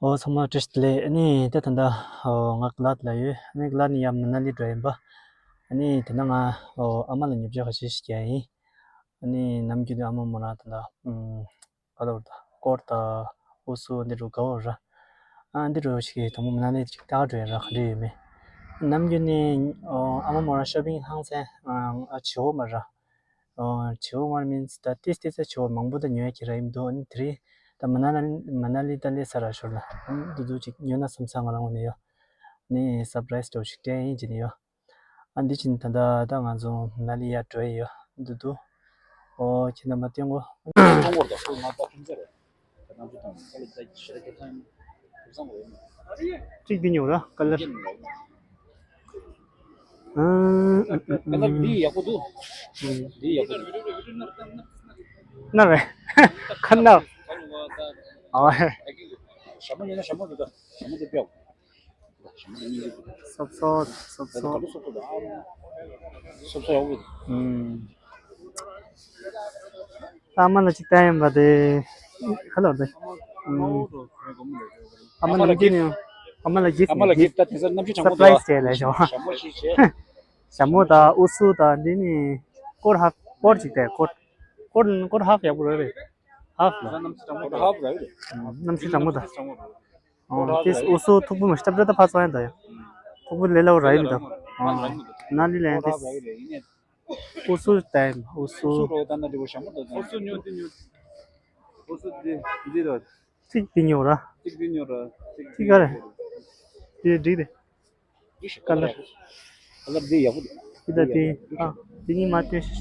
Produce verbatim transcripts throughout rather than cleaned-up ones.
ཨོ་ཚང་མ་བཀྲ་ཤིས་བདེ་ལེགས། ཨ་ནི་ད་ད་ལྟ་ཨོ་ང་ཀི་ལ་ཌི་ལ་ཡོད། ཨ་ནི་ཀི་ལ་ཌི་ནས་ཡར་མ་ན་ལི་འགྲོ་ཡིན་པ། ཨ་ནི་དེ་ན་ང་ཨོ་ཨ་མ་ལ་ཉོ་ཆ་ཁ་ཤས་ཤིག་རྒྱག་ཡིན། ཨ་ནི་ནམ་རྒྱུན་དུ་ཨ་མ་མོ་རང་ད་ལྟ་ཨུམ་ག་ལ་བར་ད་སྐོར་དང་ཨུ་སུ་འདི་འགྲོ་དགའ་བོ་ར། ཨ་འདི་འགྲོ་ཞིག་གི་དང་པོ་མ་ན་ལི་ཅིག་ལྟ་ག་འགྲོ་ཡ་ར་ག་འདྲ་ཡོད་མེད། ནམ་རྒྱུན་ནས་ཨོ་ཨ་མ་མོ་རང་ཤོ་པིང་ཧང་སང་ཨ་བྱེད་འོ་མ་ར། ཨོ་བྱེད་འོ་མ་མིན་ད་ཏིས་ཏིས་ས་བྱེད་འོ་མང་པོ་ད་ཉོ་ཡ་ཁྱེད་ར་ཡིན་འདུག་ཨ་ནི་དེ་རིང་ད་མ་ན་ལི་མ་ན་ལི་ད་ལས་ས་ར་ཤོར་ལ་ཨ་ནི་འདུག་འདུག་ཅིག་ཉོ་ན་བསམ་ས་ང་རང་ངོས་ནས་ཡོད། ནི་སར་པ་རའི་སི་འདྲ་བོ་ཞིག་སྤྲད་ཡིན་བྱས་ནས་ཡོད། ཨ་འདི་ཕྱིན་ད་ལྟ་ད་ང་ཚོ་མ་ན་ལི་ཡར་འགྲོ་ཡི་ཡོད་འདུག་འདུག་ཨོ་ཁྱེད་རྣམ་པ་སྟོན་གོ། གཅིག་འདི་ཉོ་ར་ཀ་ལར། ཀ་ལར་འདི་ཡག་པོ་འདུག་འདི་ཡག་པོ་འདུག་ན་རེ། ཁ་ན། ཨ་ཞྭ་མོ་ཉོས་ན་ཞྭ་མོ་འདུག་ད་ཞྭ་མོ་འདི་ཕེབས། སོབ་སོབ་སོབ་སོབ། སོབ་སོབ་ཡག་པོ་འདུག་ཨུམ། ཨ་མ་ལ་ཅིག་བསྟན་ཡིན་པ་དེ། ཁ་ལོ་དེ། ཨུམ། ཨ་མ་ལ་གིབ། ཨ་མ་ལ་གིབ། ཨ་མ་ལ་གིབ་ད་དེང་སང་གནམ་གཤིས་གྲང་མོ་འདུག་སར་པ་རའི་སི་བྱས་ལ་ཞོ། ཞྭ་མོ་ཞིག་བྱས། ཞྭ་མོ་དང་ཨུ་སུ་དང་འདི་ནི་སྐོར་ཧབ་སྐོར་ཅིག་སྟེ་སྐོར། སྐོར་སྐོར་ཧབ་ཡག་པོ་རེད་རེད། ཧབ་ལ། གནམ་གཤིས་གྲང་མོ་འདུག་ཧབ་རེད། གནམ་གཤིས་གྲང་མོ་དང་། ཨོ་དེ་ཨུ་སུ་ཐུག་པོ་མ་ཤི་ཏབ་ཏབ་ད་ཕ་ཚོ་ཡང་ད་ཡ། ཐུག་པོ་ལེ་ལ་བ་ར་ཡིན་ད། ཨོ་ན་ལི་ལན་དེ། ཨུ་སུ་ཏའི་ཨུ་སུ། ཨུ་སུ་ཉོ་དེ་ཉོ། ཨུ་སུ་དེ་དེ་ར། གཅིག་དེ་ཉོ་ར། གཅིག་དེ་ཉོ་ར། གཅིག་ག་རེ། དེ་འགྲིག་རེད། ཀ་ལར། ཀ་ལར་འདི་ཡག་པོ་འདུག་དེ་ད་དེ་ཨ་དེ་གཉིས་མ་སྟོན་ཤིག་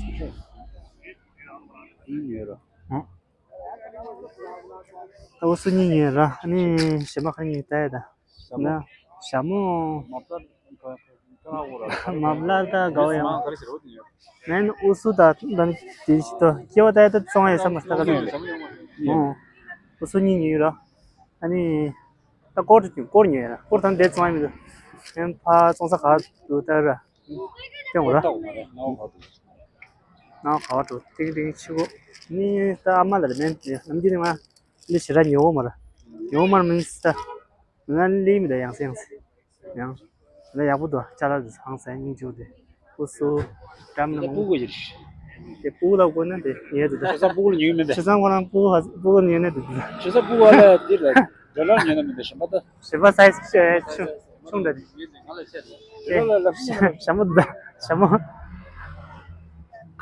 གཉིས་ཉོས་ར། ཨོ། ཨུ་སུ་གཉིས་ཉོས་ར། ཨ་ནི་གཞན་པ་ཁ་གཉིས་ལྟ་ཡ་ད། ཞྭ་མོ། ཞྭ་མོ། མ་པ་མ་བླ་ད་དགའ་བ་ཡང་། མེན་ཨུ་སུ་ད་ད་དེ་ཞིག་ཏོ་སྐྱེ་བ་ད་ཡ་ད་བཙོང་ཡ་ས་མ་ས་ད་ཨུ་སུ་གཉིས་ཉོས་ར། ཨ་ནི་ད་སྐོར་དུ་སྐོར་ཉོས་ར། སྐོར་དང་དེ་བཙོང་ཡ་མི་འདུག་མེན་ཕ་བཙོང་ས་ག་དུ་ད་ར་སྐྱོང་ར། ནང་ག་བ་འགྲོ་ཏིང་ཏིང་ཆི་གོ་ནི་ད་ཨ་མ་ལ་རེ་མེན་ནམ་རྒྱུན་ནི་ང་འདི་ཞེ་དྲག་ཉོ་གོ་མ་ར། ཉོ་གོ་མ་ར་མིན་ད། ང་ལི་མི་ད་ཡང་སེ་ཡང་སེ། ཡང་། ལ་ཡག་པོ་འདུག་ཅ་ལག་འདི་ཚང་སེ་སྙིང་རྗེ་པོ་དེ། ཨུ་སུ། འགྲམ་ན་མོ། སྤུ་གུ་ཡིར། དེ་སྤུ་གུ་ལ་གོ་ན་དེ་ཉེ་དུ་ད། ཆེ་ས་སྤུ་གུ་ལ་ཉོས་མིན་པས། ཆེ་ས་ཁོ་རང་སྤུ་གུ་ཧ་སྤུ་གུ་ལ་ཉོས་ན་དེ་དུ། ཆེ་ས་སྤུ་གུ་ལ་དེ་ལ་འདྲ་ལ་ཉོས་ན་མིན་པས་ཞིམ་པ་ད། ཞིམ་པ་སའི་ཟི་ཆེ་ཆུང་ཆུང་འདྲ་དེ། ཞྭ་མོ་ད་ཞྭ་མོ།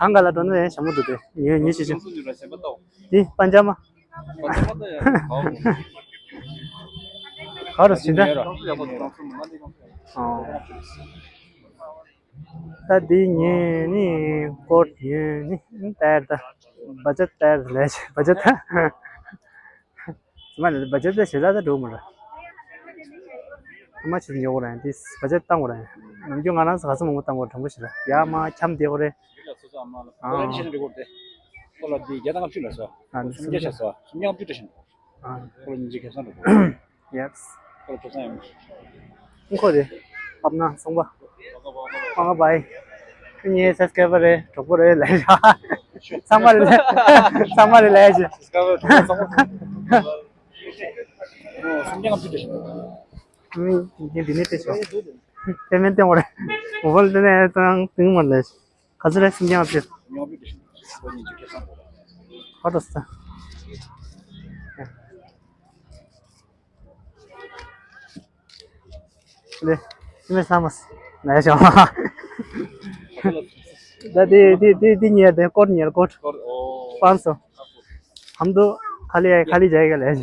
གང་ག་ལ་འགྲོ་ན་ཡང་ཞྭ་མོ་འདུག་དེ་ཉོས་ཉོས་ཆེ་ཆུང་། དེ་པན་ཇ་མ། ག་རུ་ཟིན་ད། ད་འདི་ཉོས་ནི་སྐོར་ཉོས་ནི་ཏེར་ད། བ་ཇེཊ་ཏེར་ལས་བ་ཇེཊ་ད། ང་ལ་བ་ཇེཊ་ད་ཞེ་དྲག་ད་འགྲོ་མ་ར། ཨ་མ་ཆེ་ཉོ་གོ་ར་ཡང་དེ་བ་ཇེཊ་བཏང་གོ་ར་ཡང་། ནམ་རྒྱུན་ང་རང་ཚོ་ག་ཚོད་མང་པོ་བཏང་གོ་དྲང་པོ་ཞིག་ལ་ཡ་མ་འཁྱམ་བསྡད་གོ་རེད། ཨ། ཁོ་ལ་འདི་བརྒྱ་དང་ལྔ་བཅུ་ལ་སོ། ཨ། ཁོ་སུམ་བརྒྱ་ཆ་སོ། སུམ་བརྒྱ་ལྔ་བཅུ་སྤྲད་ཤིང་། ཨ། ཁོ་ལ་ཉིན་གཅིག་ཁེ་བཟང་འགྲོ་དགོས། ཡེས། ཁོ་ལ་ཁེ་བཟང་ཡོད་མ། ཁོ་རེད། ཨབ་ན་སོང་པ། ཨ་བའི། ཁོ་ངའི་སབ་སི་ཀ་རའི་བར་རེད། གྲོགས་པོ་རེད་ལས་བྱ། ཚང་མ་རེད་ལས། ཚང་མ་རེད་ལས་བྱ། སུམ་བརྒྱ་ལྔ་བཅུ་སྤྲད་ཤིང་། ངས་འདི་ནས་སྤྲད་ཤོག་དེ་མིན་ཏེ་འོ་རེད། མོ་བལ་དེ་ནས་ཏང་ཏིང་མ་ལས། ག་ཚོད་རེད་སུམ་བརྒྱ་ལྔ་བཅུ། ཁ་ཏོ་ས། ལེ། སི་མེ་ས་མ་སི། ལ་ཡ་ཤོ། ད་དེ་དེ་དེ་དེ་ཉེར་དེ་སྐོར་ཉེར་སྐོར། པན་སོ། ཧམ་དུ་ཁ་ལི་ཁ་ལི་ཇའི་ག་ལས།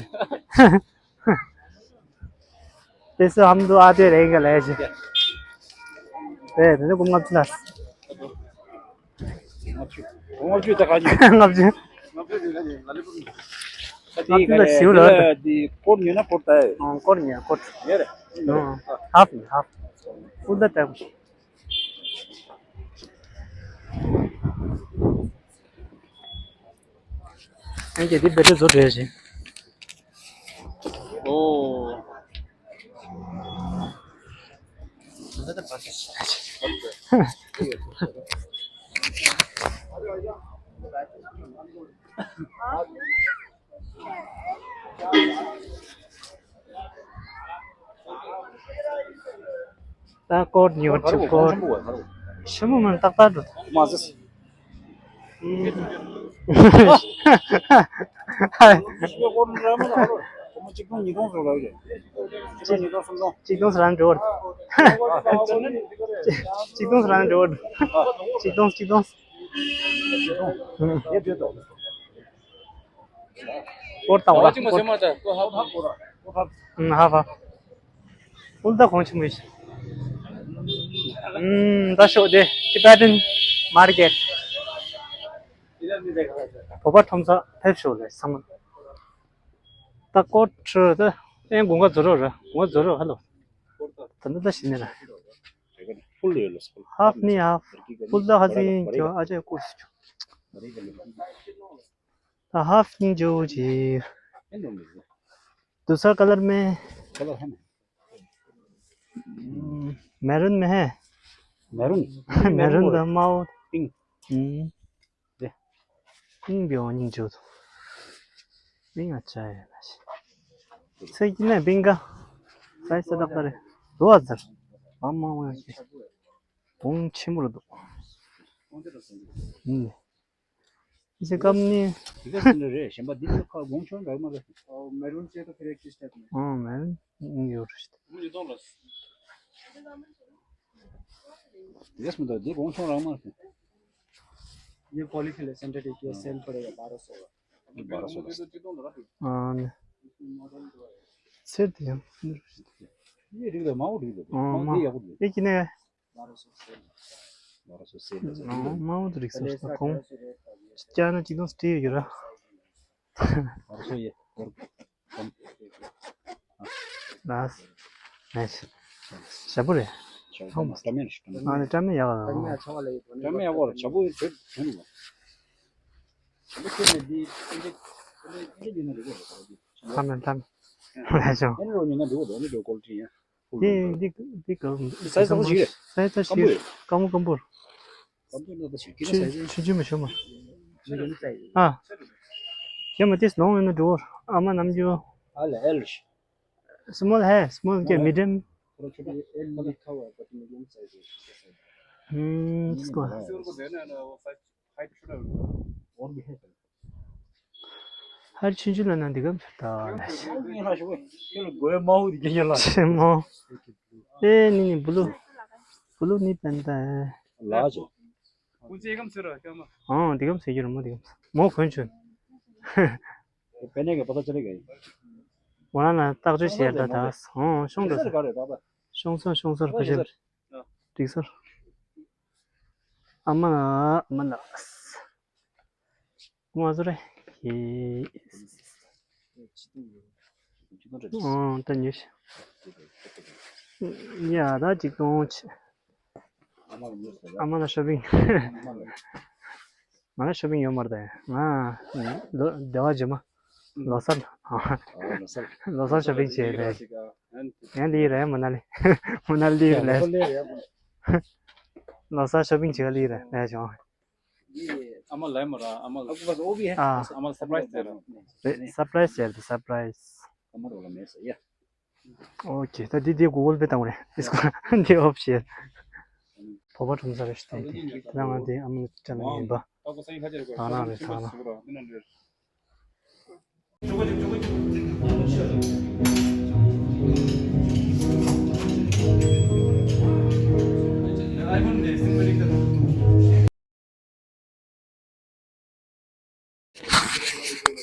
དེ་སུ་ཧམ་དུ་ཨ་དེ་རེ་ག་ལས་ཞེ། དེ་དེ་ནི་ཀུམ་ལྔ་བཅུ་ལ། ལྔ་བཅུ། ལྔ་བཅུ་ད་ག་ཉོ། ལྔ་བཅུ། ལྔ་བཅུ་ལ་ཞིའུ་ལ། འདི་སྐོར་ཉོས་ན་སྐོར་ད། ཨོ་སྐོར་ཉོས་སྐོར། ཉོས་རེད། ཨོ་ཧབ་ནི་ཧབ། ཀུན་ད་ད། ཨེ་ཀྱེ་འདི་བེ་ཏྲི་བཟོ་འདྲ་ཞིག་ཨོ། ད་ཀོར་ཉོ་ཆུ་ཀོར། ཆུ་མོ་མ་ཏག་ཏག་འགྲོ། མ་ཟེར། གཅིག་སྟོང་ཉིས་སྟོང་བཟོ་ལ་ཡོད། གཅིག་སྟོང་ཉིས་སྟོང་གསུམ་སྟོང་། གཅིག་སྟོང་ཟེར་རང་འགྲོ། གཅིག་སྟོང་ཟེར་རང་འགྲོ། གཅིག་སྟོང་གཅིག་སྟོང་། ཨེ་བྱེད་དོ། ཀོར་ཏང་བ། ཧ་ཧ། ཨུལ་ད་གོང་ཆེན་མོ་ཡིན། ཨུམ། ད་ཤོག་དེ་Tibetan market། བོད་པ་ཁྲོམ་ས་ཕེབས་ཤོག་ལས་ཚང་མ། ད་ཀོར་ཁྲི་ད་ཨེ་དགུན་ཁ་རྫོགས་རོགས་ར། དགུན་ཁ་རྫོགས་རོགས་ཧ་ལོ། ད་འདི་ད་ཤི་ནི་ར། ཧྥུལ་ཡོད་ལ་ཧྥུལ། ཧཱཕ་ནི་ཧཱཕ། ཧྥུལ་ད་ཧ་ཟིན་ཀྱང་ཨ་ཅག་ཀོར་སུ་ཆུ། ད་ཧཱཕ་ནི་ཇོ་ཇི། दूसरा कलर में। कलर है ना? हम्म, मैरून में है। मैरून? मैरून तो माओ। पिंक। हम्म। दे। पिंक भी होनी जो तो। पिंक अच्छा है वैसे। सही कि नहीं, पिंक का साइज से तो करे। दो हज़ार। मामा वो। ཁོང་ཆེན་པོ་རེད་འདུག་ཨུམ། ཨི་ཟེ་ཀམ་ནི། དེ་ག་ཟིན་རེད། གཞན་པ་འདི་ཚོ་ཁ་དགོང་ཆུང་འདྲ་མ་རེད། ཨོ། མེ་རུན་ཅེ་ཏོ་ཁེ་རེ་ཀི་སྟེ་ནི། ཨོ། མེ་རུན་ཡོད་རེད། དེ་ག་ཟིན་འདྲ་འདི་དགོང་ཆུང་རང་མ་རེད། ये पॉलीफिल है, सिंथेटिक, ये सेल पड़ेगा बारह सौ का। बारह सौ का। हाँ। सेट है। ये ठीक है, माओ ठीक है। हाँ, माओ माओ। ये याकुट है। ये किने का है? बारह सौ सेल। बारह सौ सेल है। हाँ, माओ तो रिक्शा उसका कौन? क्या ना चीज़ों से ठीक है। बारह सौ ये। और कम। लास्ट। नाइस। ཞབས་པོ་རེད། ཞབས་པོ་མ་སྟ་མེན་ཞིག་དང་། ཨ་ནི་སྟ་མེན་ཡག་ལ། སྟ་མེན་ཡག་པོ་རེད། ཞབས་པོ་ཡོད་ཚོད་དོན་ལ། ཞབས་པོ་ཁྱོད་ནས་འདི་ཨེ་འདྲ་ཨེ་འདྲ་ཡིན་ན་རེད་གོ། སྟ་མེན་སྟ་མེན། ལས་བྱུང་། ཨེ་འདྲ་རོ་ཉིན་ན་འདི་གོ་འདི་འདྲ་ཀོ་ལི་ཊི་ཡིན། འདི་འདི་འདི་ག་སའི་ཛི་ག་ཚང་མ་ཞིག་རེད། སའི་ཛི་ཞིག་སྐམ་པོ་ཡོད། སྐམ་པོ་སྐམ་པོ། སྐམ་པོ་ཡིན་ན་ད་ཞིག་ཁྱི་ན་སའི་ཛི། ཆུང་ཆུང་མ་ཞོ་མ། ཨ། ཁྱེད་མ་ཏིས་ནོང་ཡིན་ན་འགྲོ། ཨ་མ་ནམ་རྒྱུ། ཨ་ལ་ཨེལ་ཞིག་སི་མོལ་ཧེ། སི་མོལ་སི་མོལ་ཧེ། མི་ཌིམ། थोड़ा छोटा ये एल लिखा हुआ है, but मीडियम साइज है, इसका साइज। हम्म, इसको। और भी है। ཧར་ཆུང་ཆུང་ལ་ན་འདི་གམ་ད་ན་ཆེན་མོ། ཨེ་ནི་ནི་བུ་ལུ། བུ་ལུ་ནི་པན་ད། ལ་ཆོ། ཨང་འདི་གམ་ཟེར་གྱི་རུ་མོ་འདི་གམ་མོ་གོན་ཆུན། པེ་ནེ་གི་པ་ད་ཅི་རེ་གི། ང་ལ་ན་རྟགས་ཅོ་ཤེར་ད་ད། ཨང་ཤོང་ད། ཤོང་སོང་ཤོང་སོང་ཕ་ཆེན། འགྲིག་སོང་། ཨ་མ་ལགས། ཨ་མ་ལགས། ང་ཚོ་རེ། ཧེ། ཨོ་ད་ཉོས་ཤག་ཡ་ད་གཅིག་སྟོང་ཆེ། ཨ་མ་ལ་ཤོ་པིང་། ང་ལ་ཤོ་པིང་ཡོད་མ་རེད་ད། ང་ལོ་སྡེ་བ་རྗེས་མ་ལོ་གསར། ལོ་གསར་ཤོ་པིང་བྱས་རེད། ཡང་ལི་རེད་མོ་ན་ལི། མོ་ན་ལི་རེད། ལོ་གསར་ཤོ་པིང་བྱེད་ག་ལི་རེད་ལས་བྱུང་། ཨ་མ་ལའི་མ་ར་ཨ་མ་ལ། ཨ་མ་ལ་སར་པ་རའི་སི་རེད། རེད་སར་པ་རའི་སི་ཟེར་ཏེ་སར་པ་རའི་སི། ཨ་མ་རོ་ལ་མེད་ཟེར་ཡ། ཨོ་ཁེ་ད་འདི་འདི་གུ་གལ་པེ་བཏང་བ་རེད། འདི་ཨོབ་ཤེར། བོད་པ་ཁྲོམ་ས་རེད་ཤག་དེ་ད་ང་འདི་ཨ་མ་ལ་ཅ་ན་ཡིན་པ། ད་ན་རེད་ད་ན།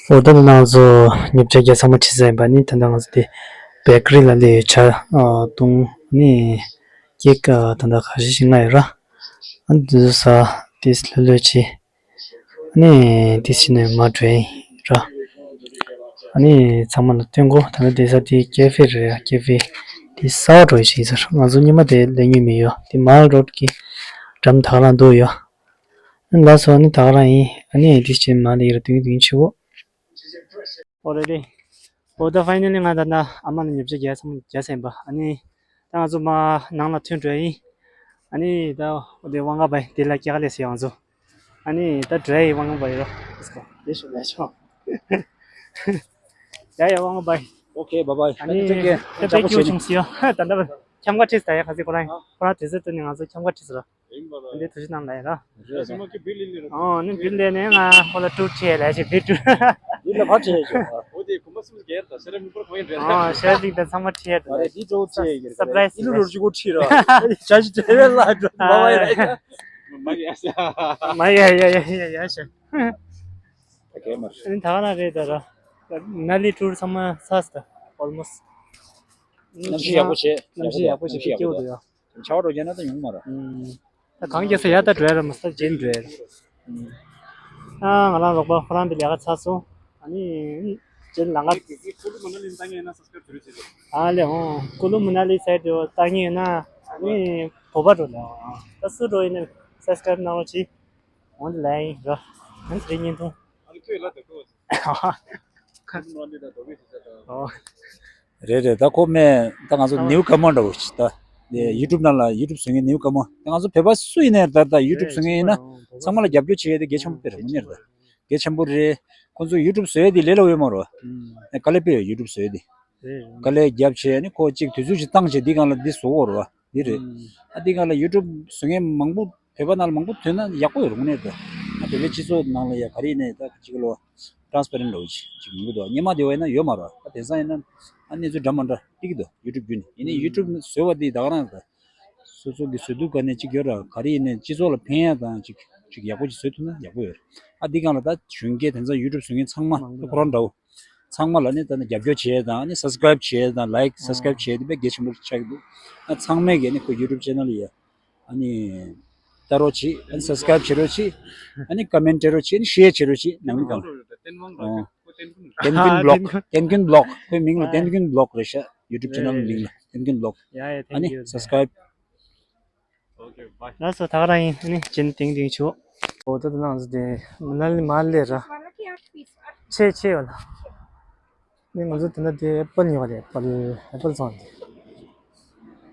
འོ་ད་ནང་ཚོ་ཉིབ་ཆ་རྒྱ་ཚང་མ་ཆི་ཟ་ཡིན་པ་ནི་ད་ནང་ཚོ་དེ་བེ་ཀ་རི་ལ་ལས་ཆ་བཏུང་ནི་ཀེག་ད་ད་ག་ཞིག་ཞིག་ང་ཡོད་ར། ཨ་འདི་ཚོ་ཟ་དེ་ལྷོད་ལྷོད་ཆི། ཨ་ནི་དེ་ཕྱི་ནས་མར་འགྲོ་ཡིན་ར། ཨ་ནི་ཚང་མ་ལ་སྟོན་གོ་ད་ནི་དེ་ས་དེ་ཀེ་ཧྥེ་རེད་ཡ། ཀེ་ཧྥེ་དེ་གསར་པ་འགྲོ་ཡི་ཞིག་ཟེར། ང་ཚོ་སྔོན་མ་དེ་སླེབས་མྱོང་མེད་ཡོད། དེ་མལ་རོཌ་ཀྱི་འགྲམ་ད་ག་རང་འདུག་ཡོད། ཨ་ནི་ལགས་སོ། ཨ་ནི་ད་ག་རང་ཡིན། ཨ་ནི་དེ་ཕྱི་མ་ལ་ཡིར་དུང་དུང་ཆི་བོ། ཨོ་རེ་རེ། ཨོ་ད་ཕའི་ནལ་ལི་ང་ད་ད་ཨ་མ་ལ་ཉིབ་ཆ་རྒྱ་ཚང་མ་རྒྱ་ཚན་པ། ཨ་ནི་ད་ང་ཚོ་མ་ནང་ལ་ཐོན་འགྲོ་ཡིན། ཨ་ནི་ད་འོ་དེ་དབང་ག་བའི་དེ་ལ་སྐྱེ་ག་ལས་སི་ཡང་ཚོ། ཨ་ནི་ད་འགྲོ་ཡི་དབང་ག་བའི་རོ། དེ་ཤོ་ལས་ཤོ། ཡ་ཡ་དབང་ག་བའི། ཨོ་ཁེ་བའི་བའི། ཨ་ནི་ད་པེ་ཀྱོ་ཆུང་སི་ཡ་ད་ད། ཁྱམས་ཁ་ཁྲིད་ད་ཡ། ཁ་སི་ཁོ་རང་ཁོ་རང་དུས་ཚོད་བཏོན་ནས་ང་ཚོ་ཁྱམས་ཁ་ཁྲིད་ར། འདི་ཐུགས་རྗེ་གནང་ལ་ཡ་ར། ཨོ་ནི་བིལ་ལས་ནས་ང་ཁོ་ལ་ཀྲུག་ཁྲིད་ལ་ཞིག་བིལ་ཀྲུག་འདི་ལ་ཕར་ཁྲིད་ཤོག་ཨོ་དེ་གོམ་པ་སུམ་ཅུ་རྒྱལ་དང་ཤ་ར་མི་པར་གོ་ཡིན་རེད། ཨོ་ཤ་ར་ཅིག་དང་ཚང་མ་ཁྲིད་ཡ་རེད། ཨ་རེ་འདི་ཀྲོག་ཁྲིད་ཡ་རེད། སར་པ་རའི་སི་ཨིན་རུ་ལོར་ཅིག་གོ་ཁྲིད་ར། ཅ་ཅི་ཏྲེ་ལ་ལ་ཀྲོག་མ་བ་ཡ་ར། མ་གི་ཨ་ཤ། མ་ཡ་ཡ་ཡ་ཡ་ཡ་ཤ། ད་གས་མ་རེད། ཨ་ནི་ད་ག་ན་རེད་ད་ར། ན་ལི་ཀྲུག་ཚང་མ་ཚར་སོང་ད་ཨོལ་མོ་སི། གནམ་གཤིས་ཡག་པོ་བྱས། གནམ་གཤིས་ཡག་པོ་བྱས་སྐྱིད་པོ་འདུག་ཡ། ཆར་པ་འགྲོ་རྒྱུ་ན་ད་ཡོང་མ་རེད། ད་གང་རྒྱལ་ས་ཡ་ད་འགྲོ་ཡ་ར་མ་ས་རྗེས་འགྲོ་ཡ་ར། ཨ་ང་རང་རོགས་པ་ཁོ་རང་དེ་ལས་ཀ་ཚར་སོང་། ཨ་ནི་རྗེས་ལ་ང་ཨ་ལེ་ཧོ་ཀུ་ལུ་མ་ན་ལི་སའེ་ཌི་ལྟ་མཁན་ཡོད་ན་ཨ་ནི་བོད་པ་འགྲོ་ལེ་ད་སུ་འགྲོ་ཡིན་ན་སབ་སི་ཀ་རབ་གནང་རོགས་གྱིས། འོན་ལ་ཡིན་ར། ཨ་ནི་དེ་བརྙན་ཐུང་། ཨ་ནི་ཁྱོད་ལ་དེ་ཁོ། ཨ་ཁ་ནོ་ལི་ད་དོ་བི་ཞིག་ཟེར་ད། ཨོ། རེད་རེད། ད་ཁོ་མེད་ད་ང་ཚོ་ཨ་ནིའུ་ཀ་མར་འདྲ་བོ་ཞིག་ད། དེ་ཡུ་ཊུབ་ནང་ལ་ཡུ་ཊུབ་བཟོ་མཁན་ནིའུ་ཀ་མར་ད་ང་ཚོ་བོད་པ་སུ་ཡིན་ནའི་ད་ད་ཡུ་ཊུབ་བཟོ་མཁན་ཡིན་ན་ཚང་མ་ལ་རྒྱབ་སྐྱོར་བྱེད་ཡས་དེ་གལ་ཆེན་པོ་དེ་རེད་དངོས་གནས་རེད། གལ་ཆེན་པོ་རེད། ཁོ་ཚོ་ཡུ་ཊུབ་བཟོ་ཡས་དེ་ལས་སླ་པོ་ཡོད་མ་རེད་བ། དཀའ་ལས་དཔེ་ཡོད་ཡུ་ཊུབ་བཟོ་ཡས་དེ། དཀའ་ལས་རྒྱབ་བྱས་ནི་ཁོ་གཅིག་དུས་ཚོད་ཅིག་བཏང་བྱས་འདི་སྒང་ལ་འདི་བཟོ་དགོས་རེད་བ། འདི་རེད། ཨ་འདི་སྒང་ལ་ཡུ་ཊུབ་བཟོ་མཁན་མང་པོ་བོད་པ་ནང་ལ་མང་པོ་ཐོན་ན་ཡག་པོ་ཡོད་རེད་དངོས་གནས་རེད། ཨ་བོད་པའི་སྤྱི་ཚོགས་ནང་ལ་ཡ་ག་རེ་ཡིན་ནའི་ད་གཅིག་ལོ། ཊ་རན་སི་པེ་རེན་ཊི་འདྲ་བོ་ཅིག་ཅིག་ཡོང་གི་འདུག་སྔོན་མ་དེ་བས་ན་ཡོད་མ་རེད། ད་དེང་སང་ཡིན་ན་ཨ་གནས་ཚུལ་འདྲ་མི་འདྲ་སྐྱེ་གི་འདུག་ཡུ་ཊུབ་བརྒྱུད་ནས། ཡིན་ནའི་ཡུ་ཊུབ་བཟོས་པ་འདི་ད་ག་རང་རེད། སོ་སོ་གི་བཟོས་དུས་ག་ནས་ཅིག་ཡོད་ར་ག་རེ་ཡིན་ནའི་སྤྱི་ཚོགས་ལ་ཕན་ཡ་དང་ཅིག་ཅིག་ཡག་པོ་ཅིག་བཟོས་ཐུབ་ན་ཡག་པོ་ཡོད་རེད། ཨ་འདི་སྒང་ལ་ད་གཞོན་སྐྱེས་དེང་སང་ཡུ་ཊུབ་བཟོ་མཁན་ཚང་མ་ཁོ་རང་འདྲ་བོ། ཚང་མ་ལ་ནི་ད་ནི་རྒྱབ་སྐྱོར་བྱེད་ཡ་དང་ནི་སབ་སི་ཀ་རབ་བྱེད་ཡ་དང་ལའིཀ་སབ་སི་ཀ་རབ་བྱེད་ཡ་དེ་དཔེ་གལ་ཆེན་པོ་ཆགས་ཀྱི་འདུག་ཨ་ཚང་མས་གི་ནི་ཁོ་ཡུ་ཊུབ་ཅེ་ནལ་ཡ། ཨ་ནི། ལྟ་རོགས་བྱེད། ཨ་ནི་སབ་སི་ཀ་རབ་བྱེད་རོགས་བྱེད། ཨ་ནི་ཀོ་མེན་ཊི་སྤྲད་རོགས་བྱེད། ཨ་ནི་ཤེར་བྱེད་རོགས་བྱེད། ནང་མི་གང་། ཨོ། བསྟན་ཀུན་བི་ལོག་བསྟན་ཀུན་བི་ལོག་ཁོའི་མིང་ལ་བསྟན་ཀུན་བི་ལོག་རེད་ཤག་ཡུ་ཊུབ་ཅེ་ནལ་མིང་ལ་བསྟན་ཀུན་བི་ལོག་ཨ་ནི་སབ་སི་ཀ་རབ། ལགས་སོ་ད་ག་རང་ཡིན། ཨ་ནི་སྦྱིན་ཏིང་ཏིང་ཆུ། འོ་ད་ད་ནང་ཚོ་དེ་མ་ན་ལི་མ་ལས་ར། ཆེ་ཆེ་ཡོད་ལ། ནི་ང་ཚོ་དེ་འདྲ་དེ་ཨེ་པལ་ཉོ་བ་རེད། ཨེ་པལ་ཨེ་པལ་བཙོང་དེ།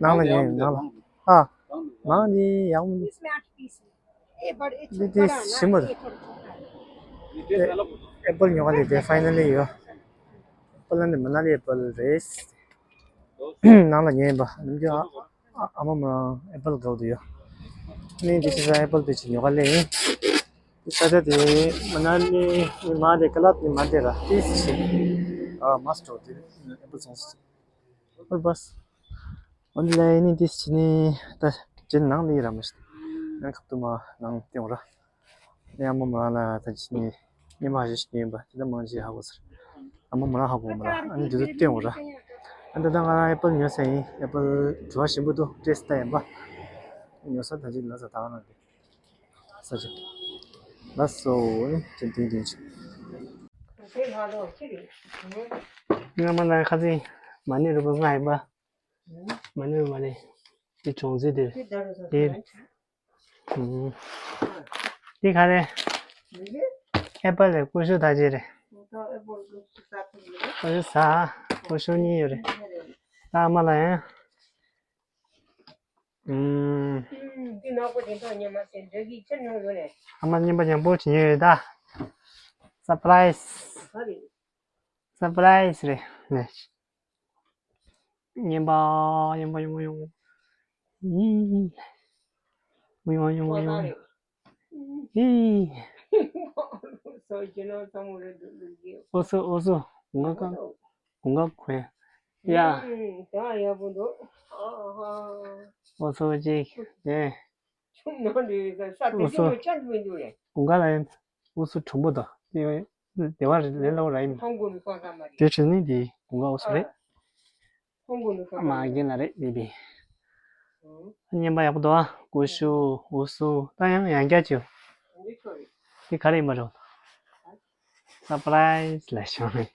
ནང་ལ་ཉོས་ཡིན་ནང་ལ། ཨ། མང་ནི་ཡག་མོ། འདི་དེ་ཞིམ་པོ་རེད། ཨེ་པལ་ཉོ་བ་རེད་དེ་ཕའི་ནལ་ལི་ཡོད། ཨེ་པལ་ནི་མ་ན་ལི་ཨེ་པལ་རེད། ནང་ལ་ཉོས་ཡིན་པ་ནམ་རྒྱུན་ཨ། ཨ་མ་མ་ཨེ་པལ་དགའ་བོ་དུ་ཡོད། ནི་འདི་ཅི་ས་ཨེ་པལ་དུ་ཅི་ཉོ་ག་ལེ་ཡིན། ས་ཆ་དེ་མ་ན་ལི་ནི་མ་དེ་ཀ་ལབ་ནི་མ་དེ་ར་ཏིས་ཆི། ཨ་མ་སི་ཊོར་དེ་ཨེ་པལ་སོང་སོང་། ཨོ་བས། ཨོན་ལ་ཡིན་ནི་ཏིས་ཆི་ནི་ད་ཅི་ནང་ལི་ར་མ་ཤི། ནང་ཁབ་ཏུ་མ་ནང་ཏེ་འོ་ར། ཨ་མ་མ་ལ་ད་ཅི་ནི་ཉི་མ་ཞིག་ཉིན་པ་དེ་ད་མང་ཆེ་ཧ་གོ་ཟེར། ཨ་མ་མ་ལ་ཧ་གོ་མ་ལ་ཨ་ནི་དེ་ཚོ་སྟོན་འོ་ར། ཨ་ད་ད་ང་རང་ཨེ་པལ་ཉོ་ས་ཡིན། ཨེ་པལ་དྲི་བ་ཞིམ་པོ་འདུག་ཏེས་ལྟ་ཡིན་པ། ཉོ་ས་ད་ཅི་ལ་ས་ད་ག་ན་དེ། ས་ཆ། ལ་སོ་ནི་ཅན་ཏིང་ཏིང་ཆུ། ང་མ་ལ་ཁ་སི་མ་ནི་རུ་པ་ང་ཡིན་པ། མ་ནི་རུ་མ་ནི། དེ་གྲོང་ཚོ་དེ། དེ། འདི་ག་རེ། ཨེ་པལ་ལས་ཀུ་ཤུ་ད་ཅི་རེད། ཀུ་ཤུ་ཟ། ཀུ་ཤུ་གཉིས་ཡོད་རེད། ད་ཨ་མ་ལ་ཡང་། ཨ་མ་རྔན་པ་ཉམ་པོ་བྱེད་ཡོད་ད། སར་པ་རའི་སི། སར་པ་རའི་སི་རེད། ནས། རྔན་པ་རྔན་པ་ཡོང་ཡོང་། ཡི། ཡོང་ཡོང་ཡོང་ཡོང་། ཡི། ཨོ་སོ་ཨོ་སོ། གུང་ག་གུང་ག་གུང་ག་གོན། ཡ། ཨོ་སོ་ཅིག་ཨེ། ཨོ་སོ། གུང་ག་ལ་ཡིན། ཨུ་སུ་གྲུང་པོ་དང་དེ་བ་རེད་ལེ་ལོ་ར་ཡིན། དེ་བྱས་ནི་དེ་གུང་ག་ཨུ་སུ་རེད། མ་རྒན་ལ་རེད་དེ་དེ། རྔན་པ་ཡག་པོ་འདུག་ཨ། ཀུ་ཤུ། ཨུ་སུ། ད་ཡང་ཡང་བསྐྱར་བྱོས། དེ་ག་རེ་ཡིན་པ་རེད། སར་པ་རའི་སི་ལ་བྱུང་ནས།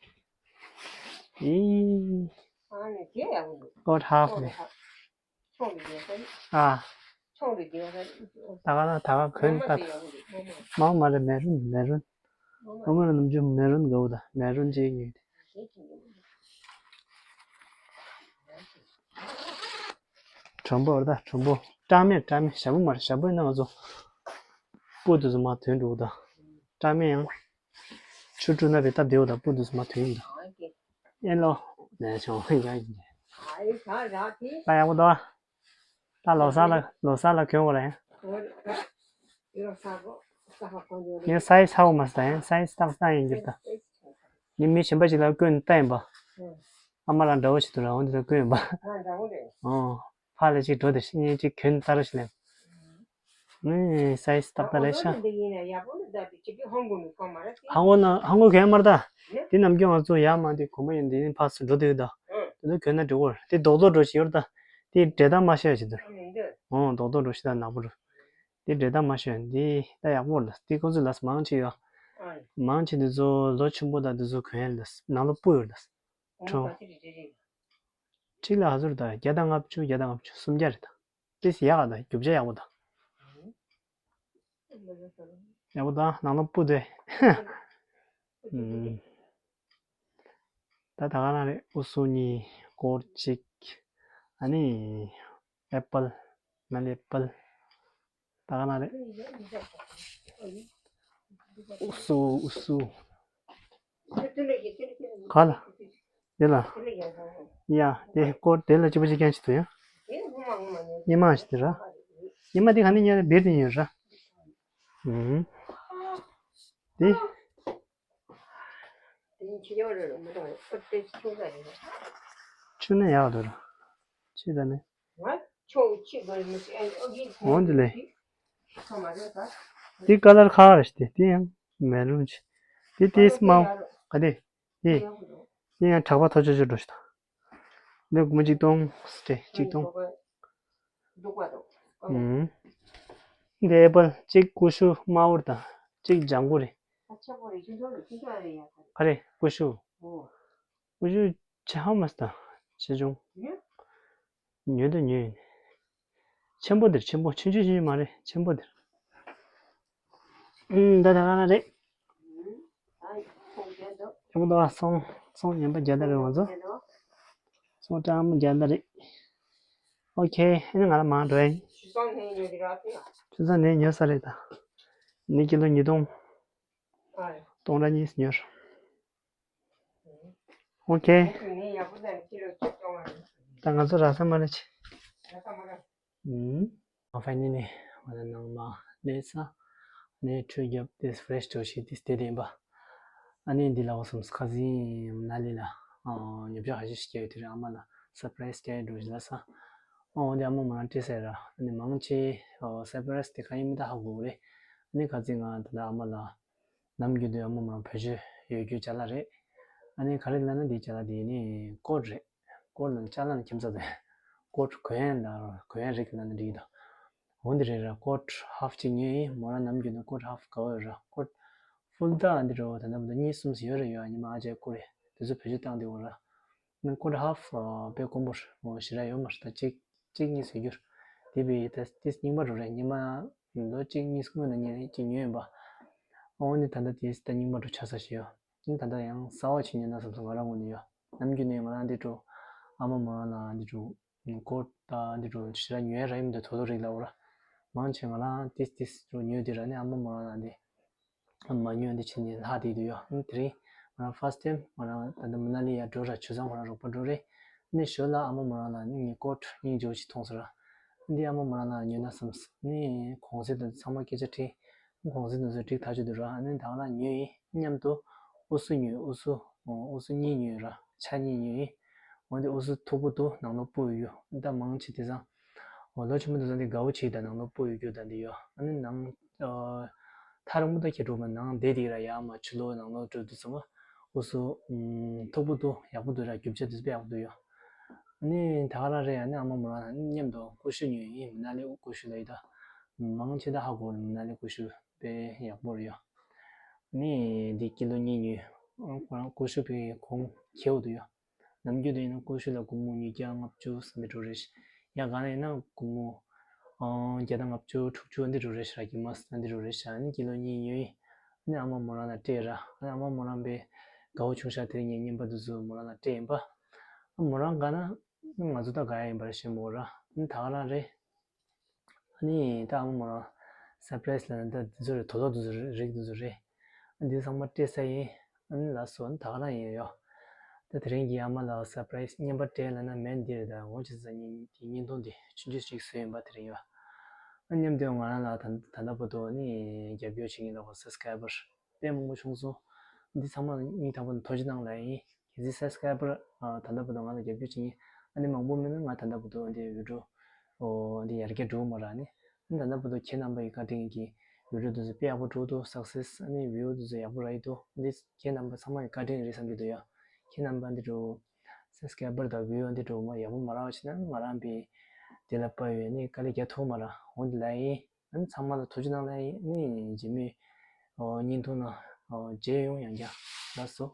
ཨི། ཀོ་ཧྥ་ནས། ཨ། ད་ག་ན་ད་ག་གོན་ད། མ་མ་རེད་མེ་རུན་མེ་རུན། མ་མ་རེད་ནམ་རྒྱུན་མེ་རུན་དགའ་བོ་ད་མེ་རུན་ཅིག་ཉོས་ཏེ། གྲོམ་པོ་རེད་ད་གྲོམ་པོ། སྐྲག་མེད་སྐྲག་མེད་ཞྭ་མོ་མ་རེད་ཞྭ་མོ་ཡིན་ན་ང་ཚོ། སྤུ་དུ་སུ་མ་ཐོན་འགྲོ་ད། སྐྲག་མེད་ཡང་། ཆུ་བཀྲུ་ན་བའི་སྟབས་བདེ་བོ་དང་སྤུ་དུ་སུ་མ་ཐོན་ཡིན་ད། ཨེ་ལོ། ནས་བྱུང་ཡང་ཡིན། ཨ་ཡི་ད་རག་དེ། ད་ཡག་པོ་འདུག་ད་ལོ་གསར་ལ་ལོ་གསར་ལ་གྱོན་དགོས་རེད། ལོ་གསར་གོ་ས་ཧ་གོ་འདུག་ངས་སའི་ཛི་ཧ་གོ་མ་སོང་། སའི་ཛི་ཏག་ཏག་ཡིན་གྱི་ད། ངས་མི་གཞན་པ་ཞིག་ལ་བསྐོན་ལྟ་ཡིན་པ། ཨ་མ་ལགས་འདྲ་བོ་ཞིག་འདུག་ར། འོ་འདི་ལ་བསྐོན་ཡིན་པ། ཨོ། ཕར་ལ་ཅིག་འགྲོ་དེ་ཤི་ཉེ་ཅིག་གྱོན་ལྟ་རོགས་ཞིག་ལེན། ནི་སའི་ཛི་ཏག་ཏག་རེད་ཤག་ཧང་གོ་ན་ཧང་གོ་གས་མར་ད། དེ་ནམ་རྒྱུན་ང་ཚོ་ཡར་མར་དེ་གོམ་པ་ཡིན་དེ་ནི་ཕར་ཚུར་འགྲོ་དེ་ཡོད་ད། དེ་ཚོ་གྱོན་ན་འགྲིག་གོ། དེ་རྡོག་རྡོག་འགྲོ་ཞིག་ཡོད་ད། དེ་འདྲེ་ད་མ་ཤོད་ཅིག་འདུག་ཨོ་རྡོག་རྡོག་འགྲོ་ཞིག་ད་ནག་པོ་འགྲོ། དེ་འདྲེ་ད་མ་ཤོད་དེ་ད་ཡག་པོ་ལ་དེ་ཁོ་ཚོས་ལ་མང་ཆེ་ཡོད། མང་ཆེ་དེ་ཚོ་ལོ་ཆེན་པོ་ད་དེ་ཚོ་གྱོན་ཡ་ལ་ནང་ལོགས་སྤུ་ཡོད་ད། ཁྲོ། གཅིག་ལ་ཧ་ཟུར་ད་བརྒྱ་དང་ལྔ་བཅུ་བརྒྱ་དང་ལྔ་བཅུ་སུམ་བརྒྱ་རེད་ད། ཏིས་ཡག་ག་ད་རྒྱུ་ཆ་ཡག་པོ་ད། ཡག་པོ་ད་ནང་ལོགས་སྤུ་དེ། ད་ད་ག་ན་རེད། ཨུ་སུ་གཉིས་སྐོར་གཅིག་ཨ་ནི་ཨེ་པལ། ན་ལི་ཨེ་པལ། ད་ག་ན་རེད། ཨུ་སུ་ཨུ་སུ། ག་ལ། དེ་ལ། ཡ་དེ་སྐོར་དེ་ལ་ཅི་པ་ཅི་ཀྱང་ཅི་ཐུ་ཡ། ཉི་མ་ཞིག་དེ་ར། ཉི་མ་དེ་ག་ནས་ཉར་བེར་དེ་ཉར་ར། ཨུམ། དེ། ཆུ་ན་ཡག་འདུག་ར། ཆུ་ད་ནི། འོན་ཏེ་ལེ། འདི་ཀ་ལར་ཁ་རེ་སྟེ་དེ་ཡང་མེ་རུན་ཆེ། དེ་དེ་སྨྲ་ག་དེ། དེ་དེ་ཡང་གྲགས་པ་ཐོ་ཅོ་ཅོ་འགྲོ་ཞིག་དང་། འདི་མི་གཅིག་སྟོང་སྟེ་གཅིག་སྟོང་། འདི་ཨེ་པལ་གཅིག་ཀུ་ཤུ་དམར་པོ་དང་གཅིག་ལྗང་གུ་རེད། ག་རེ་ཀུ་ཤུ། ཀུ་ཤུ་ཆེ་ཧ་མ་སྟ་ཆེ་ཆུང་། ཉོས་དང་ཉོས་ཡིན། ཆེན་པོ་འདིར་ཆེན་པོ་ཆུང་ཆུང་ཆུང་ཆུང་མ་རེད། ཆེན་པོ་འདིར། ཨུམ། ད་ད་ག་ན་རེད། ཆེན་པོ་འདུག་ཨ། སོང་སོང་ཉན་པ་རྒྱལ་ལ་རེད་ང་ཚོ། སོང་ཀྲང་མོ་རྒྱལ་ལ་རེད། ཨོ་ཁེ། ཨ་ནི་ང་ལ་མང་འགྲོ་ཡིན། ཆུ་ཚང་ནས་ཉོས་ས་རེད་ད། ནི་ཀི་ལོ་ཉིས་སྟོང་། སྟོང་ཕྲག་གཉིས་ཉོས། ཨོ་ཁེ། ད་ང་ཚོ་རག་ས་མ་རེད་ཆེ། ཨུམ། ཨ་ཕ་ནི་ནི་ང་ལ་ནང་མ་ལས་ས་ནས་ཁྲུས་རྒྱབ་དེ་ཕ་རེ་ཤི་འགྲོ་ཤེས་དེ་དེ་བདེན་པ། ཨ་ནི་འདི་ལ་འོ་སམ་ཁ་སིན་ན་ལི་ལ་ཉོ་ཆ་ཧ་ཤི་ཤི་སྐྱེ་ཡོད་དེ་རེད། ཨ་མ་ལ་སར་པ་ར་ཡིས་སྐྱེ་འགྲོ་ཞིག་ལ་ས། ཨོ་འདི་ཨ་མ་མ་རང་སྤྲད་ས་ར། ཨ་ནི་མང་ཆེ་སར་པ་ར་ཡིས་དེ་ག་ཡིན་མིན་ད་ཧ་གོ་གི་རེད། ཨ་ནི་ཁ་སིན་ང་ད་ལྟ་ཨ་མ་ལ། ནམ་རྒྱུན་དུ་ཨ་མ་མོ་རང་བེད་སྤྱོད་ཡོད་རྒྱུ་ཅ་ལག་རེད། ཨ་ནི་ག་རེ་ལབ་ན་འདི་ཅ་ལག་འདི་ནི་ཀོཊ་རེད། ཀོཊ་ནང་ཅ་ལག་ནི་ཁྱིམ་ཚང་དུ་ཀོཊ་གོན་ཡ་ལ་གོན་ཡ་རིགས་ལབ་ན་འགྲིག་གི་འདུག་འོ་འདི་རེད་ར། ཀོཊ་ཧབ་ཅིག་ཉོས་ཡིན། མོ་རང་ནམ་རྒྱུན་དུ་ཀོཊ་ཧབ་དགའ་བོ་ཡོད་ར། ཀོཊ་ཕུལ་ད་འདི་འགྲོ་ད་ལྟ་བུ་ད་གཉིས་གསུམ་ཞིག་ཡོད་རེད། ཡོད་ཨ་ནི་མ་ཨ་ཅེ་ཀོ་རེད། དེ་ཚོ་བེད་སྤྱོད་བཏང་འདི་འོ་ར། ནི་ཀོཊ་ཧབ་དཔེ་དཀོན་པོ་རེད། ཞེ་དྲག་ཡོད་མ་རེད། ད་གཅིག་གཅིག་གཉིས་ཟེར་རྒྱུར། དེ་བས་ད་ཏིས་རྙིང་པ་འགྲོ་རེད། ཉི་མ་ལོ་གཅིག་གཉིས་སྔོན་ལ་ཉིན་གཅིག་ཉོས་ཡིན་པ། འོ་ནི་ད་ལྟ་ཏིས་ད་རྙིང་པ་འགྲོ་ཆགས་ས་ཞིག་ཡོད། ནི་ད་ལྟ་ཡང་གསར་པ་ཞིག་ཉོས་ན་བསམ་སོང་ང་རང་ངོས་ནས་ཡོད། ནམ་རྒྱུན་ནས་ང་རང་འདི་འགྲོ་ཨ་མ་མོ་རང་ལ་འདི་འགྲོ་ཀོཊ་ད་འདི་འགྲོ་ཞེ་དྲག་ཉོས་ར་ཡིན། འདི་དོ་དོ་རིགས་ལ་འོ་ར། མང་ཆེ་ང་རང་ཏིས་ཏིས་འགྲོ་ཉོས་དེ་ར་ནི་ཨ་མ་མོ་རང་ལ་འདི། མ་ཉོས་འདི་ཕྱིན་ནས་ལྷག་བསྡད་དུ་ཡོད། ཨ་དེ་རིང་ང་རང་ཕར་སི་ཊེམ་ང་རང་ད་ལྟ་མ་ན་ལི་ཡར་འགྲོ་ར། ཆུ་ཚང་ཁོ་རང་རོགས་པ་འགྲོ་རེད། ནི་ཞོར་ལ་ཨ་མ་མོ་རང་ལ་ནི་ངའི་ཀོཊ་སྙིང་རྗེ་པོ་ཞིག་མཐོང་སོང་ར། འདི་ཨ་མ་མོ་རང་ལ་ཉོས་ན་བསམས། ནི་གོང་ཚད་དང་ཚང་མ་སྐད་ཆ་དྲིས། གོང་ཚད་དང་ཚོ་འགྲིག་ཐག་ཆོད་དུ་ར། ནི་ད་ང་རང་ཉོས་ཡིན། མཉམ་དུ་ཨུ་སུ་ཉོས། ཨུ་སུ་ཨུ་སུ་གཉིས་ཉོས་ར། ཆ་གཉིས་ཉོས་ཡིན། འོན་ཏེ་ཨུ་སུ་མཐུག་པོ་འདུག་ནང་ལོགས་སྤུ་ཡོད་རྒྱུ། ད་མང་ཆེ་དེང་སང་འོ་ལོ་ཆེན་པོ་དེང་སང་འདི་དགའ་བོ་བྱེད་ད་ནང་ལོགས་སྤུ་ཡོད་རྒྱུ་ད་འདི་ཡོད། ཨ་ནི་ནང་ཨ་ཐག་རིང་པོ་ད་ཁྱེད་འགྲོ་མ་ནང་བསྡད་དེ་ར་ཡ་མ་ཆུ་ལོག་ནང་ལོག་འགྲོ་དུས་ཙམ་པ་ཨུ་སུ་མཐུག་པོ་འདུག་ཡག་པོ་འདུག་ར། རྒྱུ་ཆ་དེ་ཚོ་དཔེ་ཡག་པོ་འདུག་ཡོད། ཨ་ནི་ད་ག་རང་རེད། ཨ་ནི་ཨ་མ་མོ་རང་ལ་མཉམ་དུ་ཀུ་ཤུ་ཉོས་ཡིན། མ་ན་ལི་ཀུ་ཤུ་ལ་ཡི་ད་མང་ཆེ་ད་ཧ་གོ་རེད། མ་ན་ལི་ཀུ་ཤུ་དཔེ་ཡག་པོ་རེད་ཡོད། ཨ་ནི་འདི་ཀི་ལོ་གཉིས་ཉོས། ཁོ་རང་ཀུ་ཤུ་དཔེ་གོང་ཁེ་པོ་འདུག་ཡོད། ནམ་རྒྱུན་དུ་ཡིན་ན་ཀུ་ཤུ་ལ་སྒོར་མོ་ཉིས་བརྒྱ་ལྔ་བཅུ་ཙམ་འདི་འགྲོ་རེད། ཡ་ག་ནས་ཡིན་ན་སྒོར་མོ་ཨང་བརྒྱ་དང་ལྔ་བཅུ་དྲུག་ཅུ་འདི་འགྲོ་རེད་ཤག་གི་མ་སི་འདི་འགྲོ་རེད་ཤག་ཨ་ནི་ཀི་ལོ་གཉིས་ཉོས་ཡིན། ཨ་ནི་ཨ་མ་མོ་རང་ལ་སྤྲད་ར། ཨ་ནི་ཨ་མ་མོ་རང་དཔེ་དགའ་བོ་བྱུང་ཤག་དེ་རིང་ངས་རྔན་པ་འདི་ཚོ་མོ་རང་ལ་སྤྲད་ཡིན་པ། ཨ་མོ་རང་དགའ་ན་ང་ཚོ་ད་དགའ་ཡ་ཡིན་པ་རེད་ཤག་མོ་ར། ཨ་ནི་ད་ག་རང་རེད། ཨ་ནི་ད་ཨ་མ་མོ་རང་སར་པ་རའི་སི་ལབ་ན་ད་འདི་ཚོ་རེད། དོ་ལོ་འདི་ཚོ་རེད། རིགས་འདི་ཚོ་རེད། ཨ་འདི་ཚང་མ་སྤྲད་ས་ཡིན། ཨ་ནི་ལགས་སོ། ཨ་ནི་ད་ག་རང་ཡིན་ཡོད། ད་དེ་རིང་གི་ཨ་མ་ལ་སར་པ་རའི་སི་རྔན་པ་སྤྲད་ལབ་ན་མེད་འདིར། ད་འོ་ཅི་ཟ་ཉིན་དེ་བརྙན་ཐུང་དེ་ཆུང་ཆུང་ཞིག་བཟོས་ཡིན་པ་དེ་རིང་ཡོད། ཨ་མཉམ་དུ་ང་རང་ལ་ད་ད་ལྟ་བར་དུ་ནི་རྒྱབ་སྐྱོར་བྱེད་མཁན་ལ་སབ་སི་ཀ་རའི་བར་དཔེ་མང་པོ་བྱུང་སོང་། འདི་ཚང་མ་སྙིང་ཐག་པ་ནས་ཐུགས་རྗེ་གནང་ལབ་ཡིན། གལ་སྲིད་སབ་སི་ཀ་རའི་བར་ད་ལྟ་བར་དུ་ང་ལ་རྒྱབ་སྐྱོར་བྱེད་མཁན་ཨ་ནི་མང་པོ་མེད་ན་ང་ད་ལྟ་བར་དུ་འདི་བི་ཌི་ཡོ་འདི་ཡར་རྒྱས་འགྲོ་མ་རག་ནི། ཨ་ནི་ད་ལྟ་བར་དུ་ཁྱེད་རྣམ་པ་ཡི་བཀའ་དྲིན་གྱིས་བི་ཌི་ཡོ་འདི་ཚོ་དཔེ་ཡག་པོ་འགྲོ་འདུག་སག་སེ་སི། ཨ་ནི་བིའུ་འདི་ཚོ་ཡག་པོ་རག་གི་འདུག་འདི་ཁྱེད་རྣམ་པ་ཚང་མ་ཡི་བཀའ་དྲིན་རེད་བསམ་གྱི་འདུག་ཡ། ཁྱེད་རྣམ་པ་འདི་འགྲོ་སབ་སི་ཀ་རའི་བར་དང་བིའུ་འདི་འགྲོ་མ་ཡག་པོ་མ་རག་བ་བྱས་ན་ང་རང་པའི་དེ་ལ་དཔའ་ཡོད་ནི་དཀའ་ལས་རྒྱག་ཐུབ་མ་རག་འོ་འདི་ལ་ཡིན། ཨ་ནི་ཚང་མ་ལ་ཐུགས་རྗེ་གནང་ལ་ཡིན། ཨ་ནི་རྗེས་མའི་ཨོ་བརྙན་ཐུང་ནང་ཨོ་མཇལ་ཡོང་། ཡང་བསྐྱར་ལགས་སོ།